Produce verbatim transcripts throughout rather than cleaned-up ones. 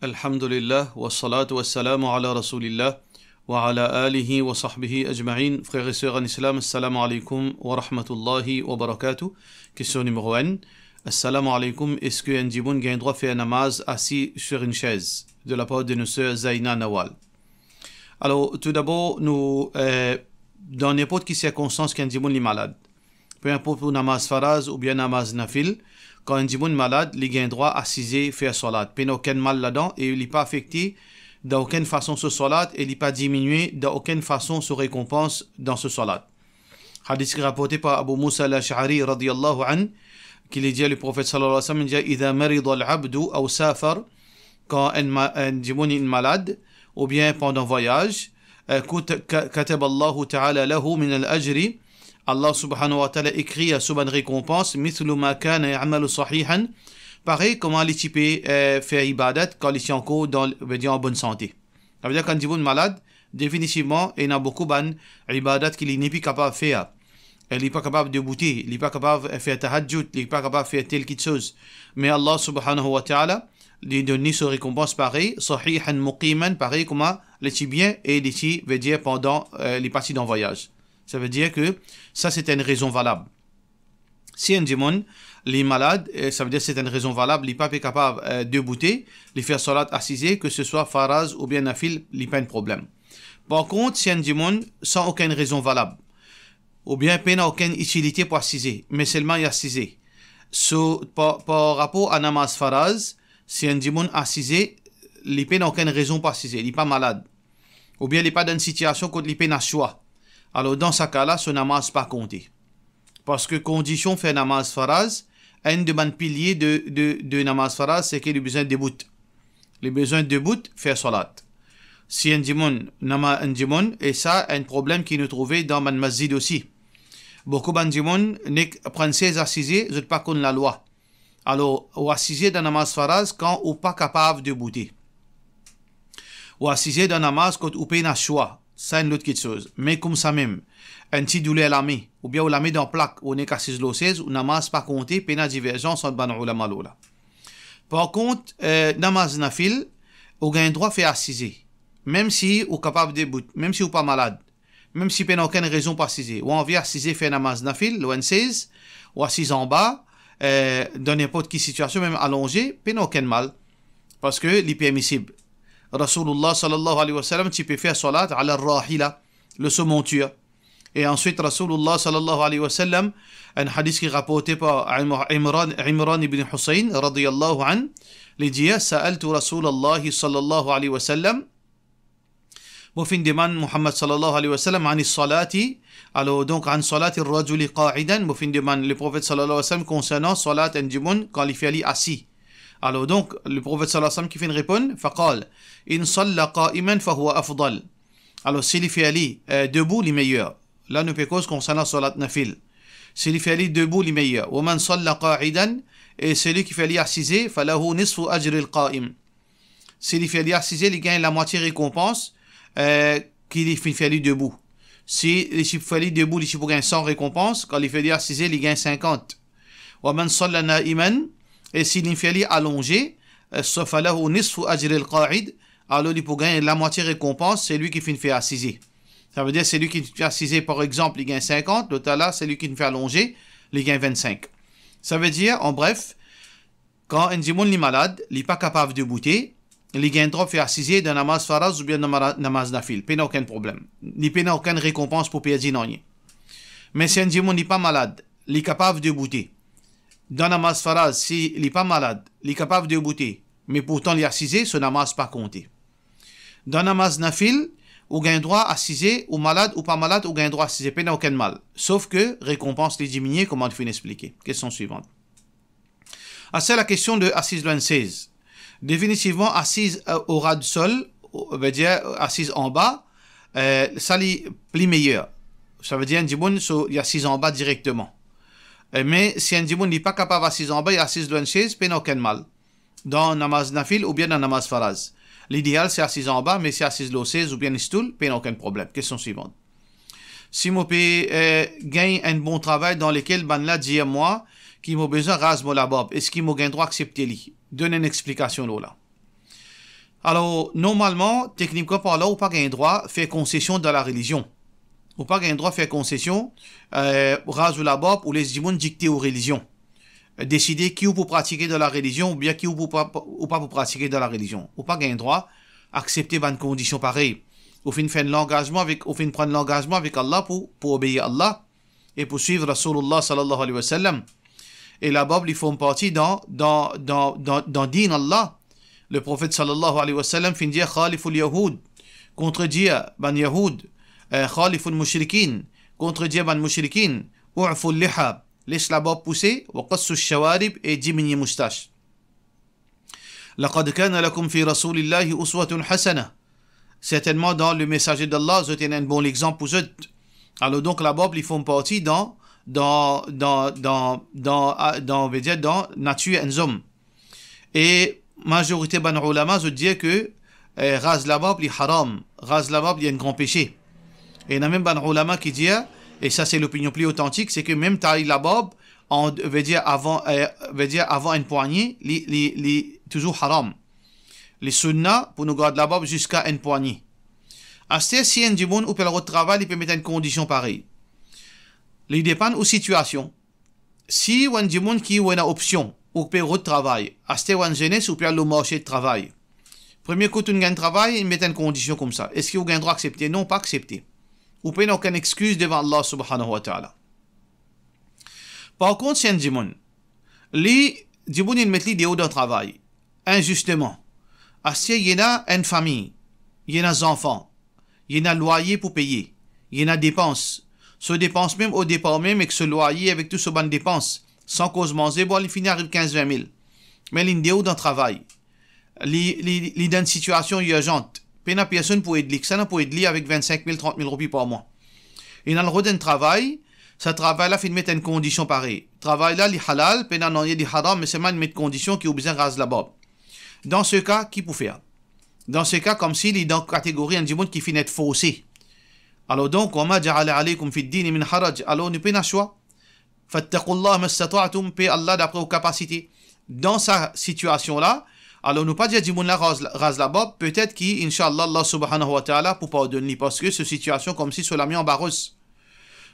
Alhamdulillah, wa salatu wa salamu ala Rasoulillah, wa ala alihi wa sahbihi ajma'in. Frer e ser an Islam, assalamu alaykoum wa rahmatullahi wa barakatuh. Kestion nimero enn. Assalamu alaykoum, eski enn dimoun gagn drwa fer namaz asi sur enn sez? De la par de nou ser Zaina Nawal. Alor, toudabor, nou, eh, dan ninport ki sirkonstans ki enn dimoun li malad, pe inport pou namaz faraz oubien namaz nafil, kan enn dimoun malad, li gagn drwa asize fer swalat. Pena okenn mal ladan e li pa afekte dan okenn fason so swalat e li pa diminie dan okenn fason so rekonpans dan so swalat. Hadis ki raporte par Abu Musa al-Ash'ari radiyallahu anhu, ki li dir, le Profet sallallahu alayhi wa sallam dir, "Idha marida al-abdu aw safar", kan enn ma-, enn dimoun inn malad, oubien pandan vwayaz, eh, kut-, ka-, kataba Allahu ta'ala lahu min al-ajri, Allah subhanahu wa ta'ala ekrir so bann rekonpans, mithlu ma kana ya'malu sahihan, parey kouma li ti pe, eh, fer ibadat kan li ti ankor dan, vedir an bonn sante. Savedir kan dimoun malad, definitivman, ena boukou bann ibadat ki li nepli kapav fer. E li pa kapav deboute, li pa kapav fer tahajjud, li pa kapav fer tel kiksoz. Me Allah subhanahu wa ta'ala, li donn li so rekonpans parey, sahihan muqiman, parey kouma li ti bien e li ti, vedir pandan, eh, li pa ti dan vwayaz. Savedir ke sa se enn rezon valab. Si enn dimoun li malad, eh, savedir se enn rezon valab, li pa pe kapav, eh, deboute, li fer swalat asize, ke se swa faraz oubien nafil, li pa enn problem. Par kont, si enn dimoun san okenn rezon valab, oubien pena okenn itilite pou asize, me selman li asize. So, par, par rapor a namaz faraz, si enn dimoun asize, li pena okenn rezon pou asize, li pa malad, oubien li pa dan enn sitiasion kot li pena swa, alor dan sa ka la, so namaz pa konte. Parski kondision fer namaz faraz, enn de bann pilie de, de, de namaz faraz, se ke li bizin debout. Li bizin debout fer swalat. Si enn dimoun, nama-, enn dimoun, e sa enn problem ki nou trouve dan bann masjid osi. Boukou bann dimoun nek pran enn sez asize, zot pa konn lalwa. Alor, ou asize dan namaz faraz kan ou pa kapav deboute. Ou asize dan namaz kot ou pena swa, sa enn lot kiksoz. Me koumsamem, enn ti douler lame, oubien ou lame dan plak, ou nek asiz lor sez, ou namaz pa konte, pena diverzans ant bann oulama lor la. Par kont, eh, namaz nafil, ou gagn drwa fer asize, mem si ou kapav debout, mem si ou pa malad, mem si pena okenn rezon pou asize. Ou anvi asize fer namaz nafil lor enn sez, ou asiz anba, eh, dan ninport ki sitiasion, mem alonze, pena okenn mal, parski li permisib. Rasoulullah sallallahu alayhi wa sallam ti pe fer swalat ala rahila, lor so montir. E answit, Rasoulullah sallallahu alayhi wa sallam, enn hadis ki raporte par Imr-, Imran, Imran ibn Husayn, radiyallahu anhu, li dir, "Sa'altu Rasoulallahi sallallahu alayhi wa sallam", mo finn demann Muhammad sallallahu alayhi wa sallam, "Ani salati", alor, donk, "An salati rajuli qa'idan", mo finn demann le Profet sallallahu alayhi wa sallam konsernan swalat enn dimoun kan li fer li asi. Alor, donk, le Profet sallallahu alayhi wa sallam ki finn reponn, "Faqal, in salla qa'iman fahuwa afdal." Alor, si li fer li, eh, debou, li meyer. La, nou pe koz konsernan swalat nafil. Si li fer li debou, li meyer. "Wa man salla qa'idan", e seli ki fer li asize, "falahu nisfu ajril qa'im". Si li fer li asize, li gagn lamwatie rekonpans, eh, ki li finn fer li debou. Si li ti fer li debou, li ti pou gagn san rekonpans, kan li fer li asize, li gagn sinkant. "Wa man salla na'iman", e si li fer li alonze, eh, so "falahu nisfu ajril qa'id", alor li pou gagn lamwatie rekonpans seli ki finn fer asize. Savedir, seli ki finn fer asize, par exanp, li gagn sinkant, lot la, seli ki finn fer alonze, li gagn vennsink. Savedir, an bref, kan enn dimoun li malad, li pa kapav deboute, li gagn drwa fer asize dan namaz faraz oubien dan mara-, namaz nafil. Pena okenn problem. Li pena okenn rekonpans pou perdi nanye. Me si enn dimoun li pa malad, li kapav deboute. Dan namaz faraz, si li pa malad, li kapav deboute, me pourtan li asize, so namaz pa konte. Dan namaz nafil, ou gagn drwa asize, ou malad, ou pa malad, ou gagn drwa asize, pena okenn mal. Sof ke rekonpans li diminie, kouma nou finn explike. Kestion swivan. Ase la kestion de asiz lor enn sez. Definitivman, asiz, eh, o ra di sol, o, vedir, eh, asiz anba, eh, sa li pli meyer. Savedir enn dimoun, so, li asiz anba direkteman. Eh, me si enn dimoun li pa kapav asiz anba, li asiz lor enn sez, pena okenn mal. Dan namaz nafil oubien dan namaz faraz. Lideal se asiz anba, me si asiz lor sez oubien enn stoul, pena okenn problem. Kestion swivan. Si mo pe, eh, gagn enn bon travay dan lekel bannla dir mwa ki mo bizin raz mo labarb, eski mo gagn drwa aksepte li? Donn enn explikasion lor la. Alor, normalman, teknikman parlan, ou pa gagn drwa fer konsesion dan larelizion. Ou pa gagn drwa fer konsesion, eh, raz ou labarb, ou les dimoun dikte ou relizion. Deside ki ou pou pratike dan larelizion oubien ki ou pou pa, ou pa pou pratike dan larelizion. Ou pa gagn drwa aksepte bann kondision parey. Ou finn fer enn langazman avek, ou finn pran enn langazman avek Allah pou, pou obeir Allah e pou swiv Rasoulillah sallallahu alayhi wa sallam. E labarb, li form parti dan, dan, dan, dan, dan din Allah. Le Profet sallallahu alayhi wa sallam finn dir, "Khaliful yahoud", kontredir bann yahoud, eh, "Khaliful mushrikin", kontredir bann mushrikin, "U'ful liha", les labarb pouse, "Wa qassu shawarib", e diminie moustas. "Laqad kana lakum fi Rasulillahi uswatun hasana." Sertennman, dan le Mesaze d'Allah, zot ena enn bon lexanp pou zot. Alor donk, labarb, li form parti dan, dan, dan, dan, dan, a, dan, on veut dire, dan natir enn zom. E mazorite bann oulama, zot dir ke, eh, raz labarb, li haram. Raz labarb, li enn gran pese. E ena mem bann oulama ki dir, e sa se lopinion pli otantik, se ke mem tay labarb, an, veut dire avan, eh, veut dire avan enn pwanye, li, li, li touzour haram. Li sunna pou nou gard labarb ziska enn pwanye. Aster, si enn dimoun ou pe al rod travay, li pe met enn kondision parey. Li depann ou sitiasion. Si ou enn dimoun ki ou ena opsion, ou pe rod travay, aster ou enn zenes, ou pe al lor marse travay. Premie kou to'nn gagn travay, li met enn kondision koumsa. Eski ou gagn drwa aksepte? Non, pa aksepte. Ou pena okenn exkiz devan Allah subhanahu wa ta'ala. Par kont, si enn dimoun, li, dimoun inn met li deor dan travay, inzisteman. Aster, li ena enn fami, li ena zanfan, li ena lwaye pou peye, li ena depans. So depans mem, o depar mem, ek so lwaye, avek tou so bann depans, san koz manze, bon, li fini ariv kinz vin mil. Me linn deor dan travay. Li, li, li dan enn sitiasion irzan. Pena personn pou ed li, kisannla pou ed li avek vinn-sink mil, trant mil roupi par mwa. Linn al rod enn travay, sa travay la finn met enn kondision parey. Travay la, li halal, pena nanye li haram, me selman li met kondision ki ou bizin raz labarb. Dan se ka, ki pou fer? Dan se ka, koumsi li dan kategori enn dimoun ki finn et forse. Alor donk, "Wa ma ja'ala alaykum fid dini min haraj", alor nou pena swa. "Fattaqullaha mastata'tum", pe Allah dapre ou kapasite. Dan sa sitiasion la, alor nou pa dir dimoun la raz, raz labarb, petet ki, inshallah, Allah subhanahu wa ta'ala pou pardonn li, parski so sitiasion koumsi so lame anbaras.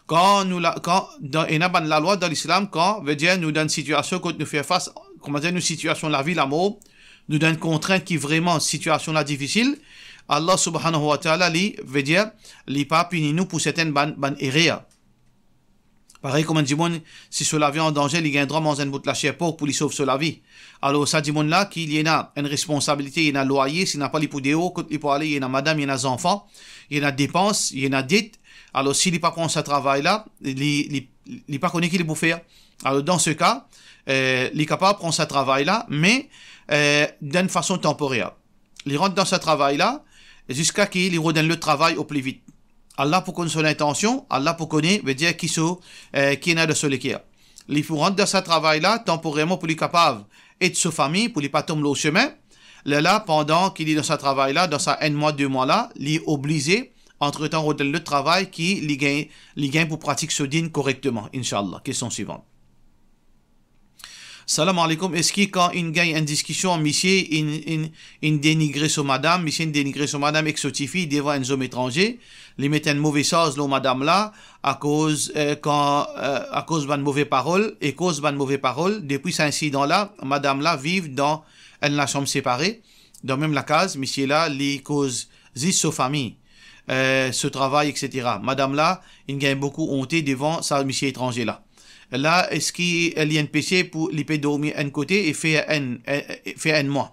Kan nou la, kan, dan, ena bann lalwa dan Lislam, kan, veut dire nou dan enn sitiasion kot nou fer fas, kouma dir, nou sitiasion lavi lamor, nou dan enn kontrint ki vreman sitiasion la difisil, Allah subhanahu wa ta'ala, li, veut dire, li pa pini nou pou sertenn bann, bann erer. Parey kouma enn dimoun, si so lavi an danze, li gagn drwa manz enn bout laser pork pou li sov so lavi. Alor sa dimoun la ki li ena enn responsabilite, li ena lwaye, si napa li pou deor, kot li pou ale, li ena madam, li ena zanfan, li ena depans, li ena det. Alor si li pa pran sa travay la, li, li, li pa kone ki li pou fer. Alor dan se ka, eh, li kapav pran sa travay la, me, eh, dan enn fason tanporer. Li rant dan sa travay la, ziska ki li rod enn lot travay o pli vit. Allah pou konn so lintansion, Allah pou kone, veut dire ki so, eh, ki ena dan so leker. Li pou rant dan sa travay la tanporerman pou li kapav ed so fami, pou li pa tom lor sime. Lerla, pandan ki li dan sa travay la, dan sa enn mwa, de mwa la, li oblize, antretan, rod enn lot travay ki li gagn, li gagn pou pratik so din korekteman, inshallah. Kestion swivan. Salam aleykoum. Eski kan inn gagn enn diskision, misie inn, inn, inn denigre so madam, misie inn denigre so madam ek so tifi devan enn zom etranze, li met enn move sarz lor madam la akoz, eh, kan, eh, akoz bann move parol, e koz bann move parol, depi sa insidan la, madam la viv dan enn lasam separe, dan mem lakaz, misie la, li koz zis so fami, eh, so travay, et cetera. Madam la, inn gagn boukou onte devan sa misie etranze la. La, eski li enn pese pou li pe dormi enn kote e fer enn, eh, eh, fer enn mwa?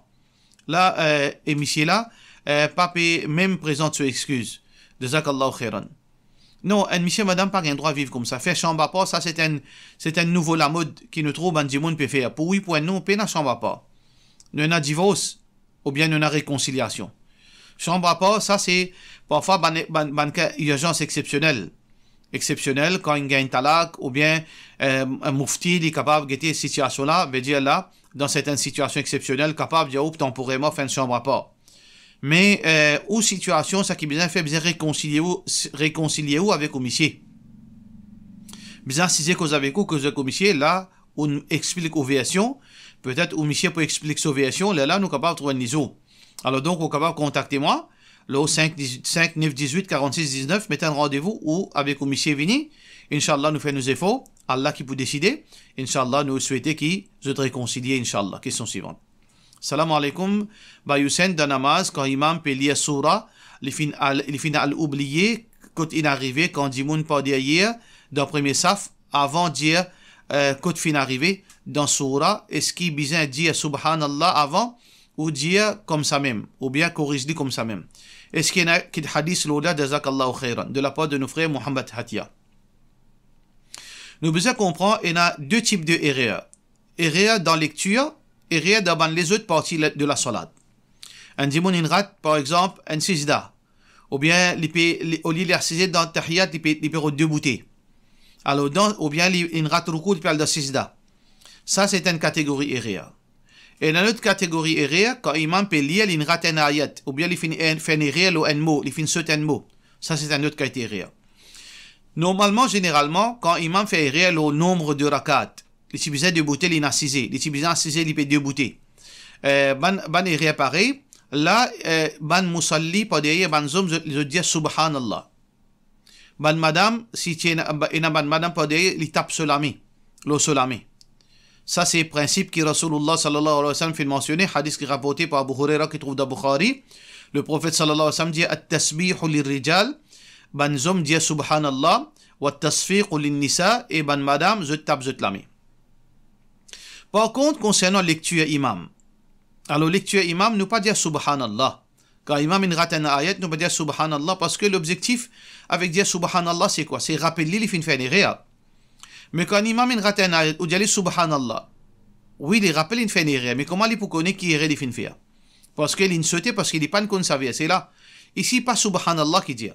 La, eh, e misie la, eh, pa pe mem prezant so exkiz. Jazakallahu khairan. Non, enn misie, madam pa gagn drwa viv koumsa. Fer sanm apar, sa se enn, se enn nouvo lamod ki nou trouv bann dimoun pe fer. Pou wi, pou enn non, pena sanm apar. Nou ena divors, oubien nou ena rekonsiliasion. Sanm apar, sa se parfwa bann, bann, bann ka irzans exsepsionel. Exsepsionel, kan inn gagn talak, oubien, eh, enn moufti, li kapav gete sitiasion la, vedir la, dan sertenn sitiasion exsepsionel, kapav dir ou tanporerman fer enn sanm apar. Me, eh, ou sitiasion, sa ki bizin fer, bizin rekonsilie ou, rekonsilie ou avek ou misie. Bizin asize koz avek ou, koz avek ou misie, la, ou explik ou version, petet ou misie pou explik so version, lerla nou kapav trouv enn lizour. Alor donk, ou kapav kontakte mwa lor sink, sink nef diz-wit karannsis diznef, met enn randevou ou avek ou misie vini. Inshallah, nou fer nou zefor. Allah ki pou deside. Inshallah, nou swete ki zot rekonsilie, inshallah. Kestion swivan. Salam aleykoum, Baye Hussein, dan namaz, kan imam pe lir soura, li finn al, li finn al oubliye kot inn arive, kan dimoun par deryer, dan premie saf, avan dir, eh, kot finn arive dan soura, eski bizin dir Subhanallah avan ou dir koumsamem, oubien koriz li koumsamem? Eski ena kit hadis lor la? Jazakallahu khairan. De lapar de nou frer Mohammad Hatia. Nou bizin konpran, ena de tip de erer. Erer dan lektir, erer dan bann lezot parti la, de lasalat. Enn dimoun inn rat, par exanp, enn sizda. Oubien li pe, li, olie li asize dan tahiyat, li pe, li pe rod de boute. Alor, dan, oubien li, li inn rat roukou, li pe al dan sizda. Sa, se enn kategori erer. Ena enn lot kategori erer, kan imam pe lir, li inn rat enn ayat, oubien li finn, enn, fer enn erer lor enn mo, li finn sot enn mo. Sa, se enn lot kalite erer. Normalman, zeneralman, kan imam fer erer lor nonb de rakat, li ti bizin de boute, li inn asize. Li ti bizin asize, li pe de boute. Eh, bann, bann erer parey, la, eh, bann mousalli, par deryer, bann zom, zot, zot dir Subhanallah. Bann madam, si ti ena, ena bann madam par deryer, li tap so lame, lor so lame. Sa se prinsip ki Rasoulullah sallallahu alayhi wa sallam finn mansione, hadis ki raporte par Abu Hurayra ki trouv dan Bukhari. Le Profet sallallahu alayhi wa sallam dir, "At-tasbihu lirrijal", bann zom dir Subhanallah, "wat-tasfiqu linnisa", e bann madam, zot tap zot lame. Par kont, konsernan lektir imam, alor lektir imam, nou pa dir Subhanallah. Kan imam inn rat enn ayat, nou pa dir Subhanallah, parski lobzektif avek dir Subhanallah, se kwa? Se rapel li, li finn fer enn erer. Me kan imam inn rat enn ayat, ou dir li Subhanallah. Wi, li rapel li finn fer enn erer, me kouma li pou kone ki erer li finn fer? Parski li inn sote, parski li pa'nn konn sa verse la. Isi, pa Subhanallah ki dir.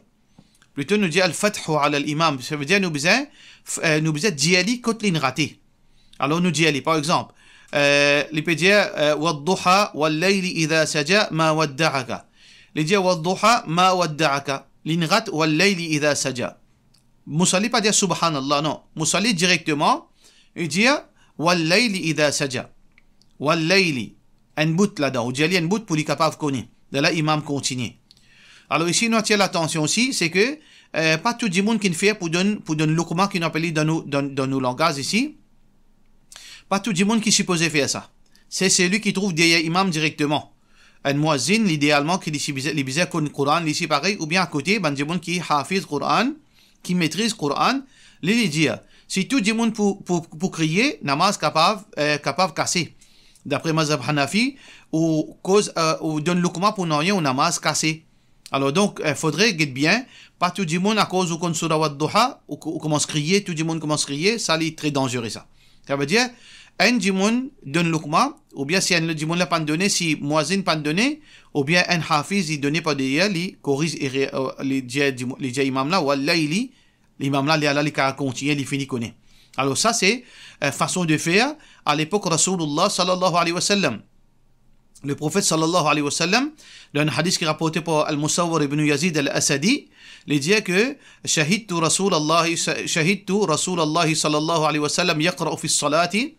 Plito nou dir al-fathu ala al-imam, savedir nou bizin, f-, eh, nou bizin dir li kot li inn rate. Alor nou dir li, par exanp, eh, li pe dir, eh, "Wadduha, wal-layli idha saja, ma wadda'aka." Li dir, "Wadduha, ma wadda'aka." Li inn rat, "Wal-layli idha saja." Mousalli pa dir Subhanallah, non. Mousalli direkteman, li dir, "Wal-layli idha saja." Wal-layli. Enn bout ladan, ou dir li enn bout pou li kapav kone. Lerla imam kontinie. Alor isi, nou atir latansion osi, se ke, eh, pa tou dimoun ki finn fer pou donn, pou donn loukma, ki nou apel li dan nou, dan, dan nou langaz isi. Pa tou dimoun ki sipoze fer sa. Se selwi ki trouv deryer imam direkteman. Enn muazzin, lidealman, ki li si bizin, li bizin konn Koran, li si parey, oubien akote, bann dimoun ki hafiz Koran, ki metriz Koran, li, li dir, si tou dimoun pou, pou, pou kriye, namaz kapav, eh, kapav kase. Dapre mazhab Hanafi, ou koz, eh, ou donn loukma pou nanye, ou namaz kase. Alor donk, eh, fodre get bien, pa tou dimoun, akoz ou konn soura Wadduha, ou, ou koumans kriye, tou dimoun koumans kriye, sa li tre danzere sa. Savedir, enn dimoun donn loukma, oubien si enn lot dimoun la pa'nn done, si muazzin pa'nn done, oubien enn hafiz li done par deryer, li koriz erer, eh, li dir dimo-, li dir imam la, "Wal-layli", imam la, li ala, li kapav kontinie, li fini kone. Alor sa se, eh, fason de fer a lepok Rasoulullah sallallahu alayhi wa sallam. Le Profet sallallahu alayhi wa sallam, dan enn hadis ki raporte par Al-Musawwir ibn Yazid Al-Asadi, li dir ke, "Shahidtu Rasulallah, shahidtu Rasulallah sallallahu alayhi wa sallam yaqra'u fi salati."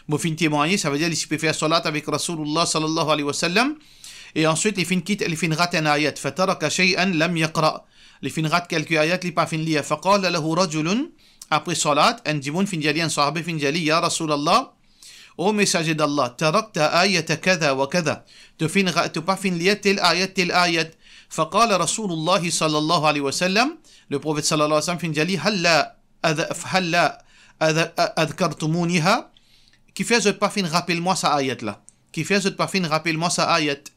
Mo finn temwagne, savedir li ti pe fer salat avek Rasoulullah sallallahu alayhi wa sallam, e answit li finn kit, li finn rat enn ayat, "Fataraka shay'an lam yaqra." Li finn rat kelke ayat, li pa finn lir. "Faqala lahu rajulun", apre salat, enn dimoun finn dir li, enn sahabi finn dir li, "Ya Rasulallah, o Mesaze d'Allah, tarakta ayata kadha wa kadha." To finn ra-, to pa finn lir tel ayat, tel ayat. Faqala Rasoulullah sallallahu alayhi wa sallam, le Profet sallallahu alayhi wa sallam finn dir li, "Halla adh-, halla adh-, adhkartumunaha?" Kifer zot pa finn rapel mwa sa ayat la? Kifer zot pa finn rapel mwa sa ayat?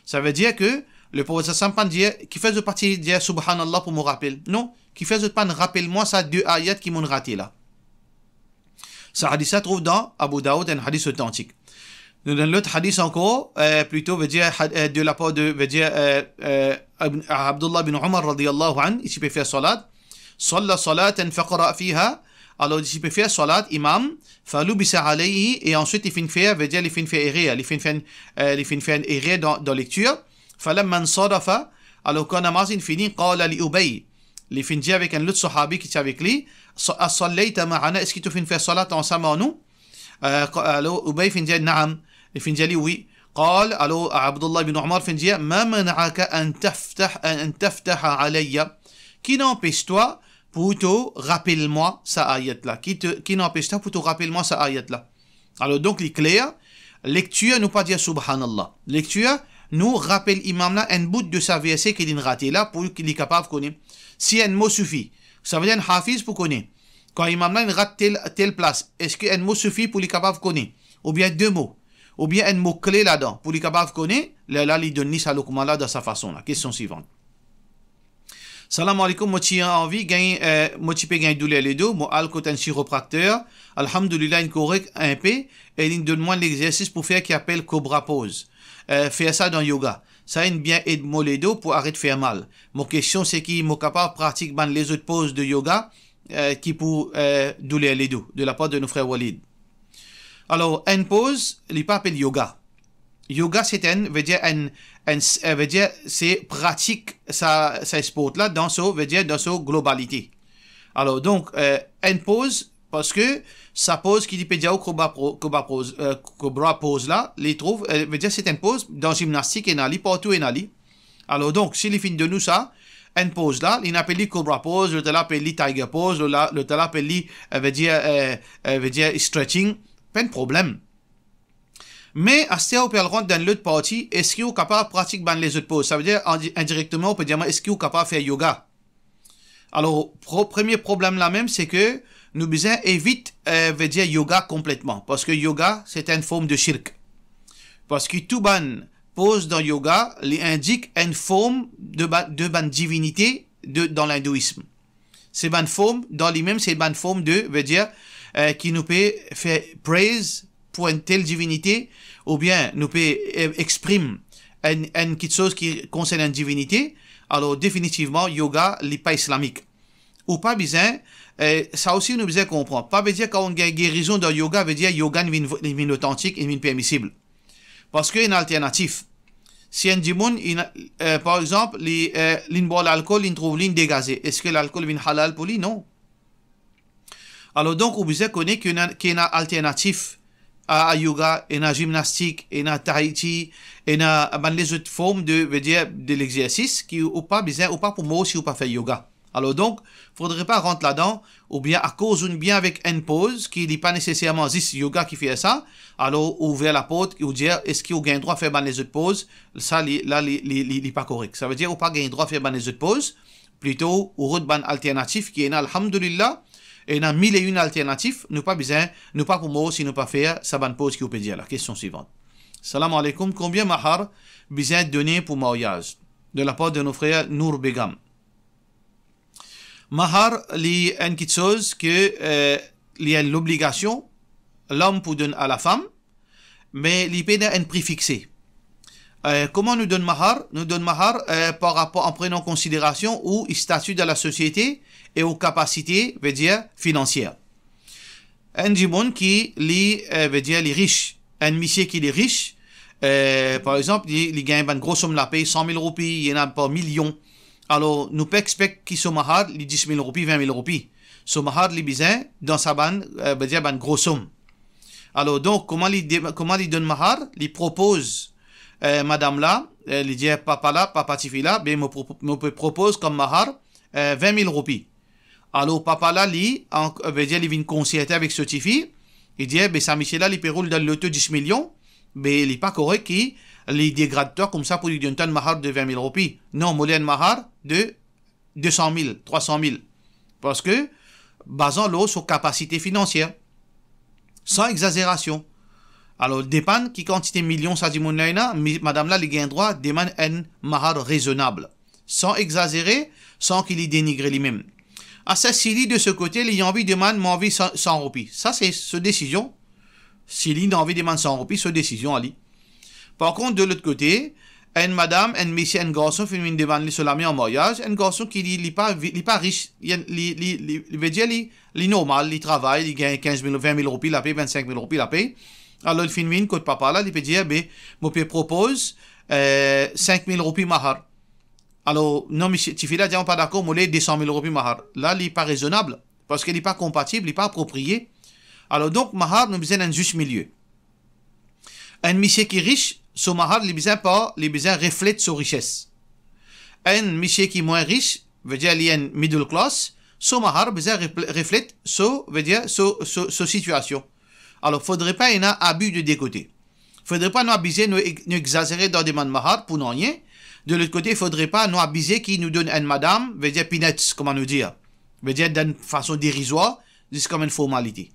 Savedir ke le Profet sallallahu alayhi wa sallam pa'nn dir, "Kifer zot pa ti dir Subhanallah pou mo rapel?" Non, "Kifer zot pa'nn rapel mwa sa de ayat ki mo'nn rate la?" Sa hadis la trouv dan Abu Daoud, enn hadis otantik. Nou dan lot hadis ankor, eh, plito, vedir, had-, eh, de lapar de, vedir, eh, eh, Ibn, Abdullah bin Umar radiyallahu anhu, li ti pe fer salat. Salla salatan faqara fiha, alor li ti pe fer salat, imam, falubisa alayhi, e answit li finn fer, vedir li finn fer erer, li finn fer, eh, li finn fer enn erer dan, dan lektir. Falamma insarafa, alor kan namaz inn fini, qala li Ubay, li finn dir avek enn lot sahabi ki ti avek li, "Sa-, asallayta ma'ana, eski to finn fer salat ansam ar nou?" Eh, qa-, alor Ubay finn dir, "Naam." Li finn dir li, "Wi." قال, alor Abdullah ibn Umar finn dir, ما منعك أن تفتح, أن تفتح علي? Ki inn anpes twa pou to rapel mwa sa ayat la? Ki to, ki inn anpes twa pou to rapel mwa sa ayat la? Alor donk, li kler, lektir, nou pa dir Subhanallah. Lektir, nou rapel imam la enn bout de sa verse ki linn rate la pou ki li kapav kone. Si enn mo sifi, savedir enn hafiz pou kone. Kan imam la inn rat tel, tel plas, eski enn mo sifi pou li kapav kone? Oubien de mo? Oubien enn mo kle ladan pou li kapav kone? Lerla li donn li sa loukman la dan sa fason la. Kestion swivan. Salam aleykoum, mo ti anvi gagn, eh, mo ti pe gagn douler ledo, mo al kot enn chiroprakter, alhamdulillah, inn korek inpe, e linn donn mwa enn lexersis pou fer ki apel cobra pose. Eh, fer sa dan yoga. Sa inn bien ed mo ledo pou aret fer mal. Mo kestion se ki mo kapav pratik bann lezot poz de yoga, eh, ki pou, eh, douler ledo, de lapar de nou frer Walid. Alor, enn poz, li pa apel yoga. Yoga, se enn, vedir enn, enn, eh, vedir se pratik sa, sa spor la dan so, vedir dan so globalite. Alor, donk, eh, enn poz, parski sa poz ki li pe dir ou cobra po-, cobra poz, eh, cobra poz la, li trouv, eh, vedir se enn poz dan zimnastik, ena li, partou ena li. Alor, donk, si li finn donn ou sa, enn poz la, li inn apel li cobra pose, lot la apel li tiger pose, lot la, lot la apel li, eh, vedir, eh, eh, vedir stretching, pa enn problem. Me aster ou pe al rant dan lot parti, eski ou kapav pratik bann lezot poz? Savedir, indi-, indirekteman, ou pe dir mwa, eski ou kapav fer yoga? Alor, pro-, premie problem la mem, se ki nou bizin evit, eh, vedir yoga konpletman, parski yoga, se enn form de shirk. Parski tou bann poz dan yoga, li indik enn form de ba-, de bann divinite de, dan lindouyism. Se bann form, dan limem, se bann form de, vedir, eh, ki nou pe fer praise pou enn tel divinite, oubien nou pe, eh, exprim enn, enn kiksoz ki konsern enn divinite, alor definitivman, yoga, li pa islamik. Ou pa bizin, eh, sa osi nou bizin konpran. Pa vedir kan ou gagn gerizon dan yoga, vedir yoga inn vinn, inn vinn otantik, inn vinn permisib. Parski ena alternatif. Si enn dimoun, inn, eh, par exanp, li, eh, linn bwar lalkol, linn trouv li inn degaze, eski lalkol vinn halal pou li? Non. Alor donk, ou bizin kone ki ena, ki ena alternatif a, a yoga, ena zimnastik, ena tai chi, ena bann lezot form de, vedir, de lexersis ki ou pa bizin, ou pa pou mor si ou pa fer yoga. Alor donk, fodre pa rant ladan, oubien akoz ou bien avek enn poz ki li pa neseserman zis yoga ki fer sa, alor ou ouver laport, ou dir, eski ou gagn drwa fer bann lezot poz? Sa li, la, li, li, li, li pa korek. Savedir, ou pa gagn drwa fer bann lezot poz, plito ou rod bann alternatif ki ena, alhamdulillah, ena mil e enn alternatif, nou pa bizin, nou pa pou mor si nou pa fer sa bann poz ki ou pe dir la. Kestion swivan. Salam aleykoum, konbien mahar bizin done pou maryaz? De lapar de nou frer Nour Begam. Mahar, li enn kiksoz ki, eh, li enn lobligasion, lom pou donn a lafam, me li pena enn pri fixe. Eh, kouma nou donn mahar? Nou donn mahar, eh, par rapor, an prenan konsiderasion ou stati dan lasosiete e ou kapasite, vedir, finansier. Enn dimoun ki li, eh, vedir li rich, enn misie ki li rich, eh, par exanp, li, li gagn bann gro som lape, san mil roupi, ena par milion. Alor, nou pe expek ki so mahar, li dis mil roupi, vin mil roupi. So mahar, li bizin, dan sa bann, eh, vedir bann gro som. Alor, donk, kouma li de-, kouma li donn mahar? Li propoz, eh, madam la, eh, li dir papa la, papa tifi la, be mo propo-, mo pe propoz kom mahar, eh, vin mil roupi. Alor, papa la, li, an, vedir, li vinn konserte avek so tifi, li dir, be, sa misie la, li pe roul dan loto dis milion, be, li pa korek ki li degrad twa koumsa pou li donn twa enn mahar de vin mil roupi. Non, mo le enn mahar de de san mil, trwa san mil. Parski, bazan lor so kapasite finansier. San exazerasion. Alor, depann ki kantite milion sa dimoun la ena, mi-, madam la, li gagn drwa demann enn mahar rezonab. San exazere, san ki li denigre limem. Aster si li, de so kote, li anvi demann, mo anvi san, san roupi. Sa, se so desizion. Si li anvi demann san roupi, so desizion a li. Par kont, de lot kote, enn madam, enn misie, enn garson finn vinn demann li so lame an maryaz, enn garson ki li, li pa vi-, li pa rich, li, li, li, li, li, vedir li, li normal, li travay, li gagn kinz mil, vin mil roupi lape, vinn-sink mil roupi lape. Alor, li finn vinn kot papa la, li pe dir, be, mo pe propoz, eh, sink mil roupi mahar. Alor, non, misie, tifi la dir, mo pa dakor, mo le de san mil roupi mahar. La, li pa rezonab, parski li pa konpatib, li pa aproprie. Alor, donk, mahar, nou bizin enn zis milie. Enn misie ki rich, So mahar, li bizin pa, li bizin reflet so rises. Enn misie ki mwin ris, vedir li enn middle class, so mahar bizin refle-, reflet so, vedir so, so, so sitiasion. Alor, fodre pa ena abi de de kote. Fodre pa nou abize, nou ex-, nou exazere dan demann mahar pou nanye. De lot kote, fodre pa nou abize ki nou donn enn madam, vedir peanuts, kouma nou dir. Vedir dan fason derizwar, zis kom enn formalite.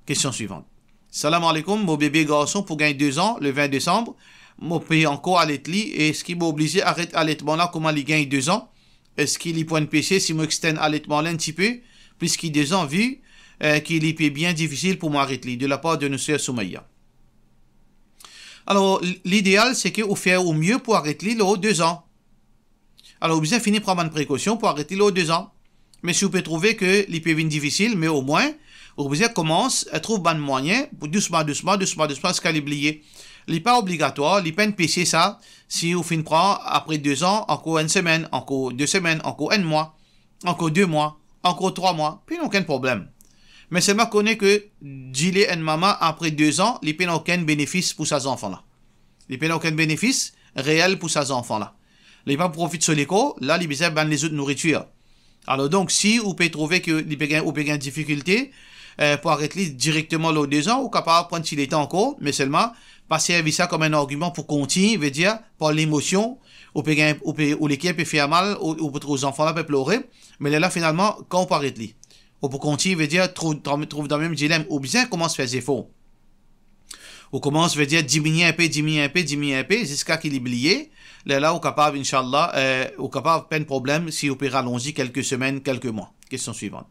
Kestion swivan. Salam aleykoum, mo bebe garson pou gagn de zan le vin desanm. Mo pe ankor alet li, eski mo oblize aret aletman la kouma li gagn de zan? Eski li pou enn pese si mo extenn aletman la enn tipe plis ki de zan, vi, eh, ki li pe bien difisil pou mo aret li, de lapar de nou ser Soumaya? Alor, l-, lideal, se ke ou fer ou mie pou aret li lor de zan. Alor, ou bizin fini pran bann prekosion pou aret li lor de zan. Me si ou pe trouve ke li pe vinn difisil, me omwin, ou bizin koumans, eh, trouv bann mwayin pou dousman, dousman, dousman, dousman, ziska li bliye. Li pa obligatwar, li pa enn pese sa, si ou finn pran apre de zan, ankor enn semenn, ankor de semenn, ankor enn mwa, ankor de mwa, ankor trwa mwa, pena okenn problem. Me selman kone ke dile enn mama apre de zan, li pena okenn benefis pou sa zanfan la. Li pena okenn benefis reel pou sa zanfan la. Li pa profit so lekor, la li bizin bann lezot nouritir. Alor donk, si ou pe trouve ke li pe gagn, ou pe gagn difikilte, eh, pou aret li direkteman lor de zan, ou kapav pran ti letan ankor, me selman, pa servi sa kom enn argiman pou kontign, vedir, par lemosion, ou pe gagn, ou pe, ou leker pe fer mal, ou, ou pe trouv zanfan la pe plore, me lerla finalman, kan ou pou aret li? Ou pou kontign, vedir, trouv, trouv dan mem dilem, ou bizin koumans fer zefor. Ou koumans, vedir, diminie inpe, diminie inpe, diminie inpe, ziska ki li bliye. Lerla ou kapav, inshallah, eh, ou kapav pa enn problem si ou pe ralonzi kelke semenn, kelke mwa. Kestion swivan.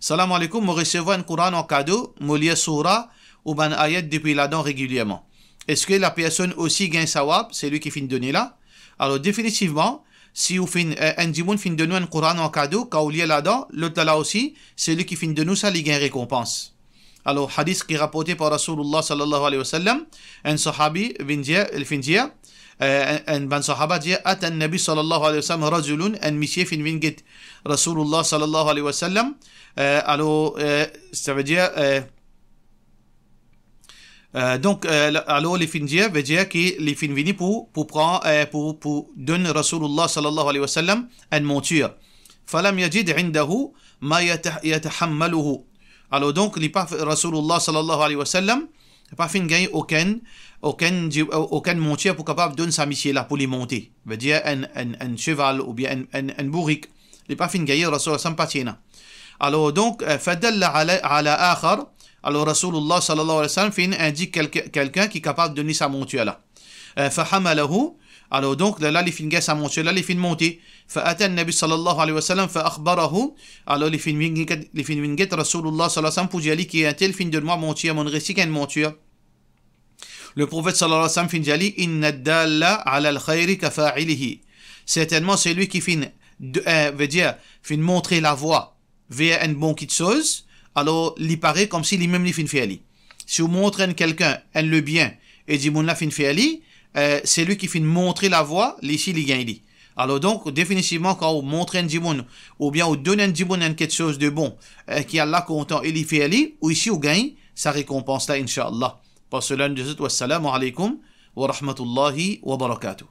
Salam aleykoum, mo resevwar enn Koran an kado, mo lir soura ou bann ayat depi ladan regilierman. Eski la personn osi gagn sawab, selwi ki finn done la? Alor, definitivman, si ou finn, eh, enn dimoun finn donn ou enn Koran an kado, kan ou lir ladan, lot la, la osi, selwi ki finn donn ou sa, li gagn rekonpans. Alor, hadis ki raporte par Rasoulillah sallallahu alayhi wa sallam, enn sahabi vinn dir, li finn dir, eh, enn, enn bann sahaba dir, "Ata Nabi sallallahu alayhi wa sallam rajulun," enn misie finn vinn get Rasoulillah sallallahu alayhi wa sallam. Eh, alor, eh, savedir, eh, eh, donk, eh, la-, alor li finn dir, vedir ki li finn vini pou, pou pran, eh, pou, pou donn Rasoulillah sallallahu alayhi wa sallam enn montir. Falam yajid indahu ma yata-, yatahammaluhu. Alor donk, li pa, Rasoulillah sallallahu alayhi wa sallam pa finn gagn okenn, okenn di-, okenn montir pou kapav donn sa misie la pou li monte. Vedir enn, enn, enn seval oubien enn, enn, enn bourik. Li pa finn gagn, Rasoulillah sallam pa ti ena. Alor donk, eh, fadalla ala, ala akhar. Alor Rasoulillah sallallahu alayhi wa sallam finn indik kelke-, kelkenn ki kapav donn li sa montir la. Eh, fahamalahu, alor donk, lerla li finn gagn sa montir la, li finn monte. Fa ata Nabi sallallahu alayhi wa sallam fa akhbarahu, alor li finn vinn get, li finn vinn get Rasoulillah sallallahu alayhi wa sallam pou dir li ki entel finn donn mwa montir, monn resi gagn montir. Le Profet sallallahu alayhi wa sallam finn dir li, "Inna dalla ala al-khayri ka fa'ilihi." Sertennman, selwi ki finn, eh, vedir, finn montre lavwa ver enn bon kitsoz, alor li pare komsi limem li finn fer li. Si ou montre enn kelkenn enn lebien e dimoun la finn fer li, eh, selwi ki finn montre lavwa, li si li gagn li. Alor donk, definitivman, kan ou montre enn dimoun, oubien ou donn enn dimoun enn kitsoz de bon, eh, ki Allah kontan e li fer li, ou isi ou gagn sa rekonpans la, inshallah. Par sela, nou dir zot, wassalamu alaykum wa rahmatullahi wa barakatuh.